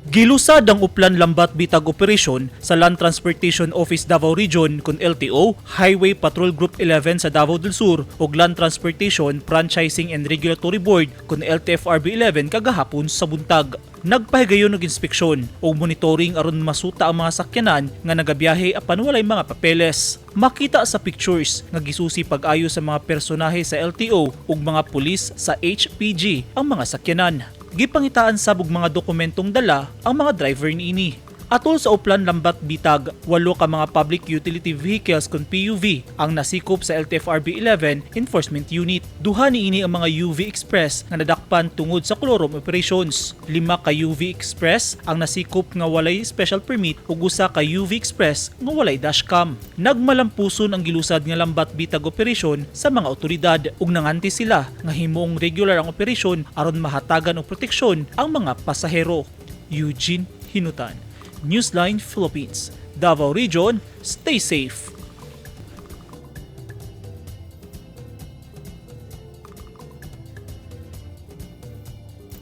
Gilusad ang Uplan Lambat Bitag Operation sa Land Transportation Office Davao Region kun LTO, Highway Patrol Group 11 sa Davao del Sur ug Land Transportation Franchising and Regulatory Board kun LTFRB 11 kagahapon sa buntag. Nagpahigayon og inspeksyon ug monitoring aron masuta ang mga sakyanan nga nagabiyahe apan walay mga papeles. Makita sa pictures nga gisusi pag-ayo sa mga personahe sa LTO ug mga pulis sa HPG ang mga sakyanan. Gipangitaan sab og mga dokumentong dala ang mga driver niini. Atol sa Uplan Lambat Bitag, walo ka mga public utility vehicles kun PUV ang nasikop sa LTFRB 11 Enforcement Unit. Duha niini ang mga UV Express nga nadakpan tungod sa colorum operations. Lima ka UV Express ang nasikop nga walay special permit ug usa ka UV Express nga walay dashcam. Nagmalampuson ang gilusad nga Lambat Bitag operation sa mga otoridad ug nanganti sila nga himuong regular ang operasyon aron mahatagan og proteksyon ang mga pasahero. Eugene Hinutan, Newsline Philippines, Davao Region, stay safe.